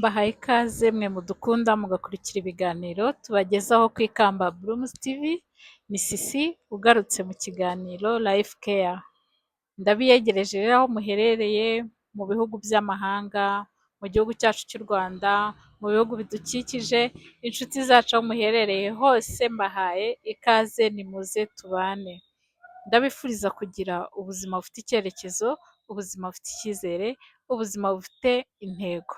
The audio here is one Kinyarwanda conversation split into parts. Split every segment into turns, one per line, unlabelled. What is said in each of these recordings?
Mbahaye ikaze mwe mudukunda mugakurikira ibiganiro tubagezaho ku Ikamba Blooms TV, ni Sisi ugarutse mu kiganiro Life Care. Ndabiyegereje rero aho muherereye mu bihugu by'amahanga, mu gihugu cyacu cy'u Rwanda, mu bihugu bidukikije, inshuti zacu aho muherereye hose mbahaye ikaze, nimuze tubane. Ndabifuriza kugira ubuzima bufite icyerekezo, ubuzima bufite icyizere, ubuzima bufite intego.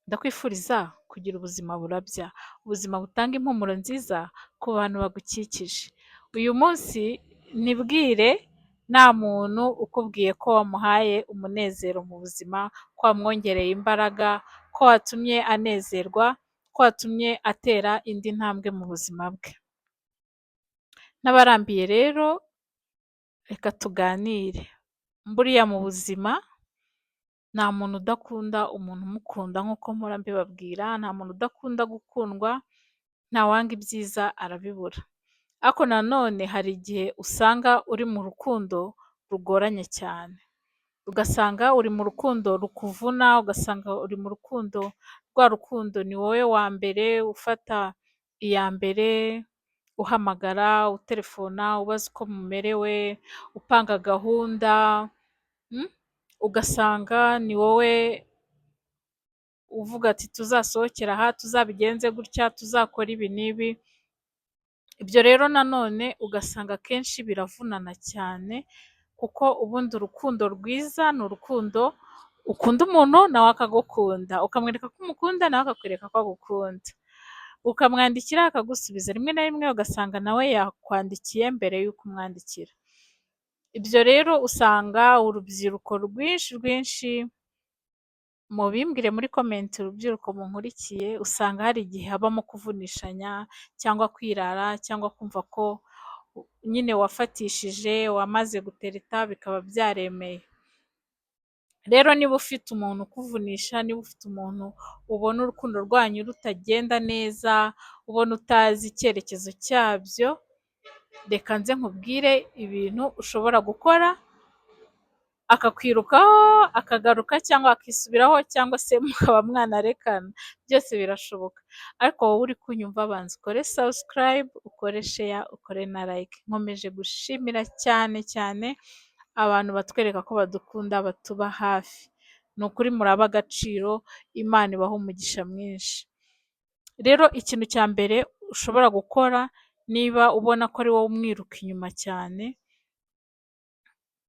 Ndakwifuriza kugira ubuzima burabya, ubuzima butanga impumuro nziza ku bantu bagukikije. Uyu munsi ntibwire nta muntu ukubwiye ko wamuhaye umunezero mu buzima, ko wamwongereye imbaraga, ko watumye anezerwa, ko watumye atera indi ntambwe mu buzima bwe. N'abarambiye rero reka tuganire. Buriya mu buzima nta muntu udakunda umuntu umukunda nk'uko mpora mbibabwira, nta muntu udakunda gukundwa, ntawanga ibyiza arabibura. Ariko nanone hari igihe usanga uri mu rukundo rugoranye cyane, ugasanga uri mu rukundo rukuvuna, ugasanga uri mu rukundo, rwa rukundo ni wowe wa mbere ufata iya mbere, uhamagara, utelefona, ubaza uko mumerewe, upanga gahunda, ugasanga ni wowe uvuga ati tuzasohokere aha, tuzabigenze gutya, tuzakore ibi n'ibi. Ibyo rero nanone ugasanga akenshi biravunana cyane, kuko ubundi urukundo rwiza ni urukundo ukunda umuntu nawe akagukunda, ukamwereka ko umukunda nawe akakwereka ko agukunda, ukamwandikira akagusubiza, rimwe na rimwe ugasanga nawe yakwandikiye mbere y'uko umwandikira. Ibyo rero usanga urubyiruko rwinshi rwinshi, mubimbwire muri comment urubyiruko munkurikiye, usanga hari igihe habamo kuvunishanya cyangwa kwirara cyangwa kumva ko nyine wafatishije, wamaze gutereta bikaba byaremeye. Rero niba ufite umuntu ukuvunisha, niba ufite umuntu ubona urukundo rwanyu rutagenda neza, ubona utazi icyerekezo cyabyo, reka nze nkubwire ibintu ushobora gukora akakwirukaho akagaruka cyangwa akisubiraho cyangwa se mukaba mwanarekana, byose birashoboka. Ariko wowe uri kunyumva banza ukore subscribe, ukore share, ukore na like. Nkomeje gushimira cyane cyane abantu batwereka ko badukunda, batuba hafi. Ni ukuri muri ab'agaciro, Imana ibahe umugisha mwinshi. Rero ikintu cya mbere ushobora gukora niba ubona ko ari wowe umwiruka inyuma cyane,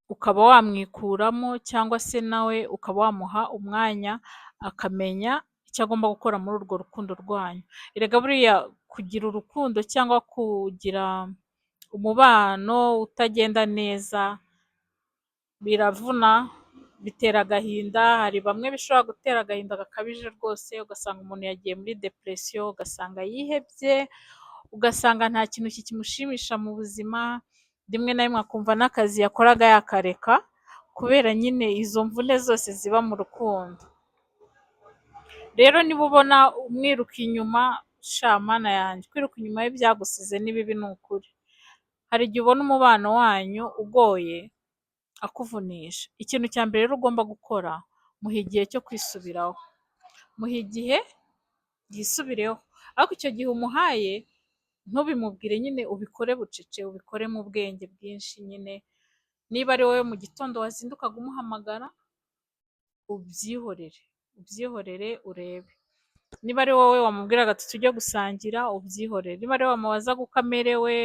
ukaba wamwikuramo cyangwa se nawe ukaba wamuha umwanya akamenya icyo agomba gukora muri urwo rukundo rwanyu. Erega buriya kugira urukundo cyangwa kugira umubano utagenda neza biravuna, bitera agahinda, hari bamwe bishobora gutera agahinda gakabije rwose, ugasanga umuntu yagiye muri depression, ugasanga yihebye, ugasanga nta kintu kikimushimisha mu buzima, rimwe na rimwe akumva n'akazi yakoraga yakareka, kubera nyine izo mvune zose ziba mu rukundo. Rero niba ubona umwiruka inyuma, sha Mana yanjye, kwiruka inyuma y'ibyagusize ni bibi ni ukuri. Hari igihe ubona umubano wanyu ugoye akuvunisha. Ikintu cya mbere rero ugomba gukora, muha igihe cyo kwisubiraho. Muha igihe yisubireho, ariko icyo gihe umuhaye ntubimubwire nyine, ubikore bucece, ubikore mu bwenge bwinshi nyine. Niba ari wowe mu gitondo wazindukaga umuhamagara, ubyihorere, ubyihorere urebe. Niba ari wowe wamubwiraga ati tujye gusangira, ubyihorere. Niba ari wowe wamubazaga uko amerewe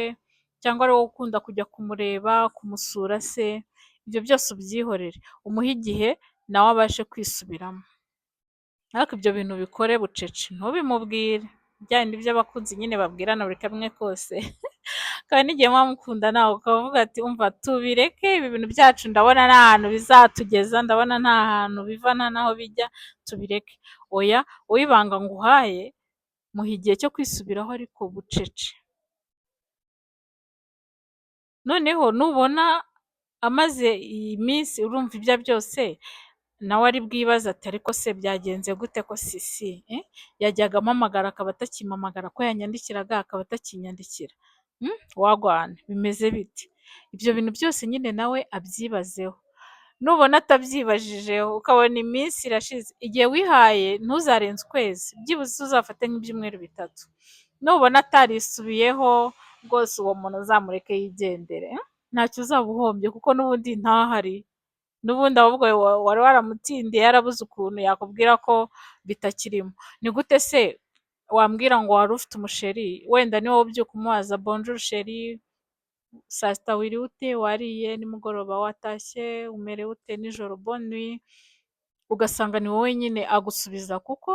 cyangwa ari wowe ukunda kujya kumureba, kumusura se, ibyo byose ubyihorere. Umuhe igihe nawe abashe kwisubiramo. Ariko ibyo bintu ubikore bucece, ntubimubwire. Bya bindi by'abakunzi nyine babwirana buri kamwe kose, hakaba n'igihe muba mukundana ukavuga ati umva tubireke, ibi bintu byacu ndabona nta hantu bizatugeza, ndabona nta hantu biva nta n'aho bijya, tubireke. Oya, wowe ibanga nguhaye, muha igihe cyo kwisubiraho ariko bucece. Noneho nubona amaze iyi minsi urumva ibyo byose, nawe ari bwibaze ati ariko se byagenze gute ko Sisi yajyaga ampamagara akaba atakimpamagara, ko yanyandikiraga akaba atakinyandikira, wagwan bimeze bite? Ibyo bintu byose nyine nawe abyibazeho. Nubona atabyibajijeho, ukabona iminsi irashize, igihe wihaye ntuzarenze ukwezi, byibuze uzafate nk'ibyumweru 3. Nubona atarisubiyeho, rwose uwo muntu uzamureke yigendere, ntacyo uzaba uhombye kuko n'ubundi ntahari. N'ubundi ahubwo wari waramutindiye yarabuze ukuntu yakubwira ko bitakirimo. Ni gute se wambwira ngo wari ufite umuchéri, wenda ni wowe ubyuka umubaza: "Bonjour chéri, saa sita wiriwe ute, wariye, nimugoroba watashye umerewe ute, nijoro bonne nuit", ugasanga ni wowe nyine agusubiza kuko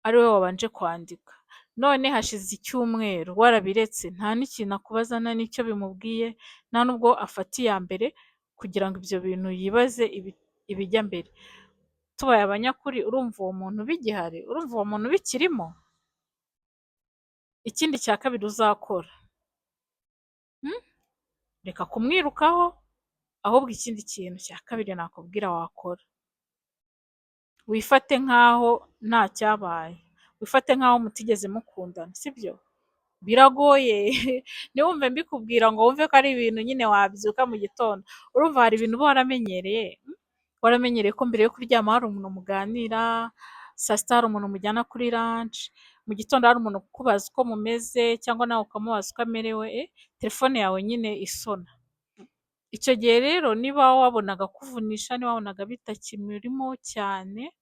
ari wowe wabanje kwandika. None hashize icyumweru warabiretse, nta n'ikintu akubaza, nta n'icyo bimubwiye, nta nubwo afata iya mbere kugira ngo ibyo bintu yibaze ibijya mbere. Tubaye abanyakuri, urumva uwo muntu bigihari? Urumva uwo muntu bikirimo? Ikindi cya kabiri uzakora, reka kumwirukaho, ahubwo ikindi kintu cya kabiri nakubwira wakora, wifate nk'aho nta cyabaye, wifate nk'aho mutigeze mukundana, sibyo? Biragoye, ntiwumve mbikubwira ngo wumve ko ari ibintu nyine wabyuka mu gitondo. Urumva hari ibintu uba waramenyereye, waramenyereye ko mbere yo kuryama hari umuntu muganira, saa sita hari umuntu mujyana kuri lunch, mu gitondo hari umuntu ukubaza uko mumeze cyangwa nawe ukamubaza uko amerewe, telefone yawe nyine isona. Icyo gihe rero niba wabonaga akuvunisha, niba wabonaga bitakimurimo cyane,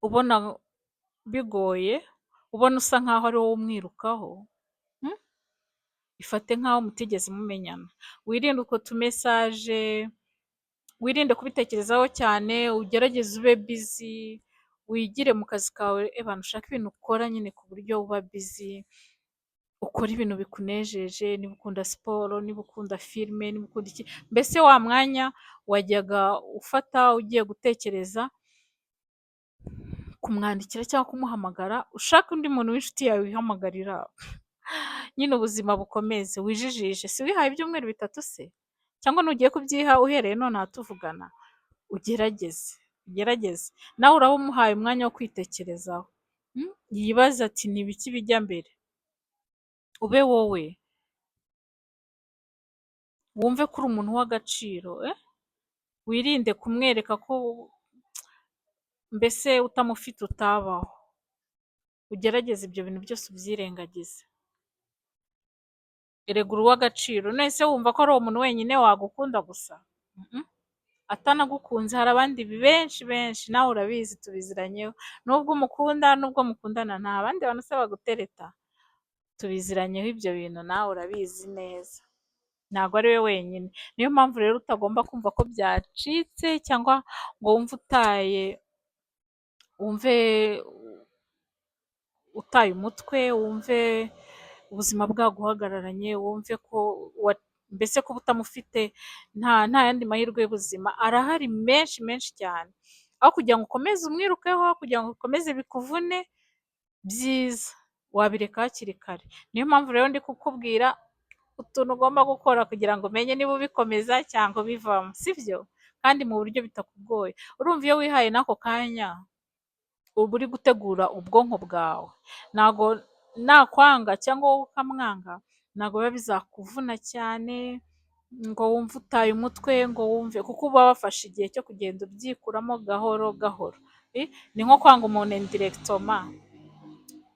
ubona bigoye, ubona usa nkaho ari wowe umwirukaho, ifate nkaho mutigeze mumenyana. Wirinde utwo tumessage, wirinde kubitekerezaho cyane, ugerageze ube busy, wigire mu kazi kawe, ebana ushake ibintu ukora nyine ku buryo uba busy, ukore ibintu bikunejeje, niba ukunda siporo, niba ukunda filime, niba ukunda iki, mbese wa mwanya wajyaga ufata ugiye gutekereza kumwandikira cyangwa kumuhamagara, ushake undi muntu w'inshuti yawe wihamagarira, nyine ubuzima bukomeze, wijijishe. Si wihaye ibyumweru 3 se? Cyangwa nugiye kubyiha uhereye nonaha tuvugana? Ugerageze, ugerageze. Nawe uraba umuhaye umwanya wo kwitekerezaho, yibaze ati: "Ni ibiki bijya mbere?" Ube wowe, wumve ko uri umuntu w'agaciro, wirinde kumwereka ko mbese utamufite utabaho. Ugerageze ibyo bintu byose ubyirengagize. Erega uri uw'agaciro, none se wumva ko ari uwo muntu wenyine wagukunda gusa? Atanagukunze hari abandi benshi benshi, nawe urabizi tubiziranyeho. Nubwo umukunda, nubwo mukundana, nta bandi bantu se bagutereta? Tubiziranyeho ibyo bintu, nawe urabizi neza. Ntabwo ari we wenyine. Niyo mpamvu rero utagomba kumva ko byacitse cyangwa ngo wumve utaye, wumve utaye umutwe, wumve ubuzima bwaguhagararanye, wumve ko mbese kuba utamufite nta yandi mahirwe y'ubuzima, arahari menshi menshi cyane. Aho kugira ngo ukomeze umwirukeho, aho kugira ngo ukomeze bikuvune, byiza wabireka hakiri kare. Niyo mpamvu rero ndi kukubwira utuntu ugomba gukora kugira ngo umenye niba ubikomeza cyangwa ubivamo, sibyo? Kandi mu buryo bitakugoye. Urumva iyo wihaye n'ako kanya, uba uri gutegura ubwonko bwawe. Ntago nakwanga cyangwa wowe ukamwanga, ntabwo biba bizakuvuna cyane ngo wumve utaye umutwe, ngo wumve, kuko uba wafashe igihe cyo kugenda ubyikuramo gahoro gahoro. Ni nko kwanga umuntu indirectement,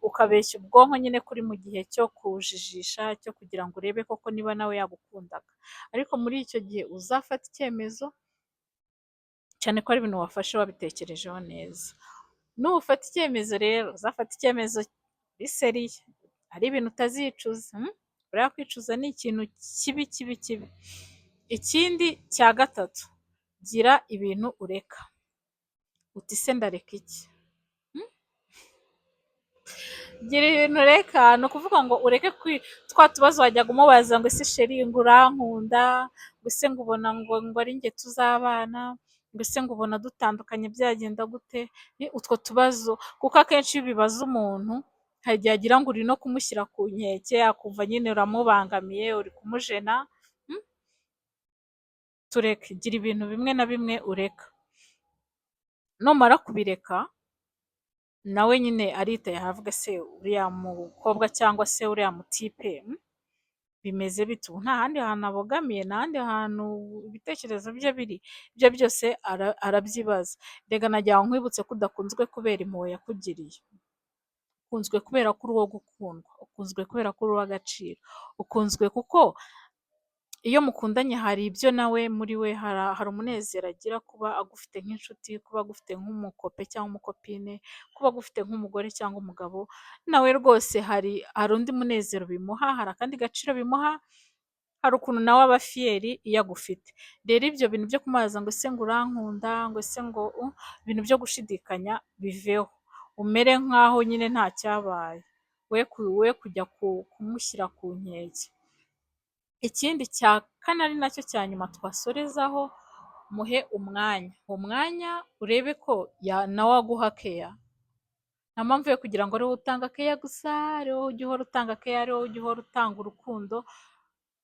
ukabeshya ubwonko nyine ko uri mu gihe cyo kujijisha, cyo kugira ngo urebe koko niba nawe yagukundaga. Ariko muri icyo gihe uzafata icyemezo, cyane ko ari ibintu wafashe wabitekerejeho neza. Nufata icyemezo rero, uzafate icyemezo uri sérieux, ari ibintu utazicuza. Buriya kwicuza ni ikintu kibi kibi kibi. Ikindi cya gatatu, gira ibintu ureka. Uti: "Se ndareka iki?" Gira ibintu ureka, ni ukuvuga ngo ureke twa tubazo wajyaga umubaza ngo: "Ese chéri, ngo urankunda?", ngo: "Ese ngo ubona ngo ari njye tuzabana?", ngo: "Ese ngo ubona dutandukanye byagenda gute?" Utwo tubazo, kuko akenshi iyo ubibaza umuntu, hari igihe agira ngo uri no kumushyira ku nkeke, akumva nyine uramubangamiye, uri kumujena. Tureke, gira ibintu bimwe na bimwe ureka. Numara kubireka, nawe nyine aritaye aravuga: "Se uriya mukobwa cyangwa se uriya mutipe Bimeze bite? Ubu nta handi hantu abogamiye, nta handi hantu ibitekerezo bye biri? Ibyo byose arabyibaza. Rega nagira ngo nkwibutse ko udakunzwe kubera impuhwe yakugiriye. Ukunzwe kubera ko uri uwo gukundwa, ukunzwe kubera ko uri uw'agaciro, ukunzwe kuko iyo mukundanye hari ibyo nawe muri we hari umunezero agira kuba agufite nk'inshuti, kuba agufite nk'umucopain cyangwa umucopine, kuba agufite nk'umugore cyangwa umugabo, nawe rwose hari undi munezero bimuha, hari akandi gaciro bimuha, hari ukuntu nawe aba fier iyo agufite. Rero ibyo bintu byo kumubaza ngo ese ngo urankunda, ngo ese ngo ibintu byo gushidikanya biveho, umere nk'aho nyine nta cyabaye, we kujya kumushyira ku nkeke. Ikindi cya kane ari nacyo cya nyuma twasorezaho, muhe umwanya. Umwanya urebe ko nawe aguha care. Nta mpamvu yo kugira ngo ari wowe utanga care gusa, ari wowe ujya uhora utanga care, ari wowe ujya uhora utanga urukundo,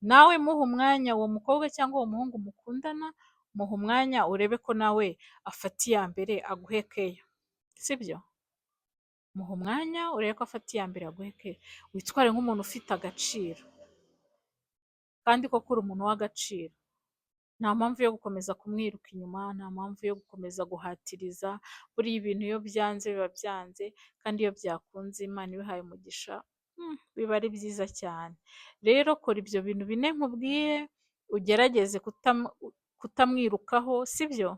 nawe muhe umwanya uwo mukobwa cyangwa uwo muhungu mukundana, muhe umwanya urebe ko nawe afata iya mbere aguhe care, sibyo? Muhe umwanya urebe ko afata iya mbere aguhe care, witware nk'umuntu ufite agaciro kandi koko uri umuntu w'agaciro. Nta mpamvu yo gukomeza kumwiruka inyuma, nta mpamvu yo gukomeza guhatiriza, buriya ibintu iyo byanze biba byanze, kandi iyo byakunze Imana ibihaye umugisha, biba ari byiza cyane. Rero kora ibyo bintu bine nkubwiye, ugerageze kutamwirukaho, sibyo?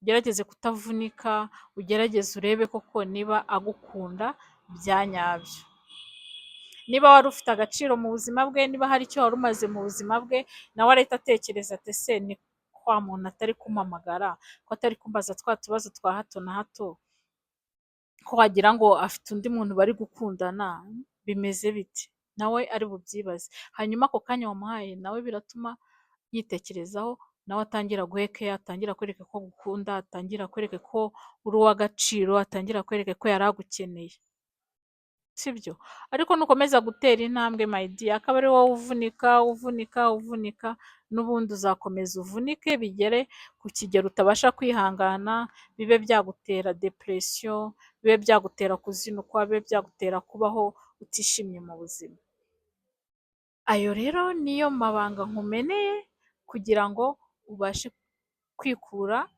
Ugerageze kutavunika, ugerageze urebe koko niba agukunda bya nyabyo. Niba wari ufite agaciro mu buzima bwe, niba hari icyo wari umaze mu buzima bwe, nawe arahita atekereza ati ese ni kwa muntu atari kumpamagara, ko atari kumbaza twa tubazo twa hato na hato, ko wagira ngo afite undi muntu bari gukundana, bimeze bite? Nawe ari bubyibaze. Hanyuma ako kanya wamuhaye nawe biratuma yitekerezaho, nawe atangira aguhe care, atangira akwereke ko agukunda, atangira akwereke ko uri uw'agaciro, atangira akwereke ko yari agukeneye. Sibyo? Ariko nukomeza gutera intambwe my dear, akaba ari wowe uvunika, uvunika, uvunika, n'ubundi uzakomeza uvunike bigere ku kigero utabasha kwihangana, bibe byagutera depression, bibe byagutera kuzinukwa, bibe byagutera kubaho utishimye mu buzima. Ayo rero niyo mabanga nkumeneye kugira ngo ubashe kwikura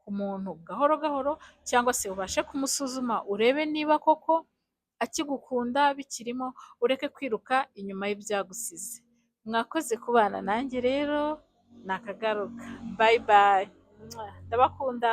ku muntu gahoro gahoro, cyangwa se ubashe kumusuzuma urebe niba koko akigukunda bikirimo, ureke kwiruka inyuma y'ibyagusize. Mwakoze kubana nanjye rero, nakagaruka. Bye bye. Ndabakunda.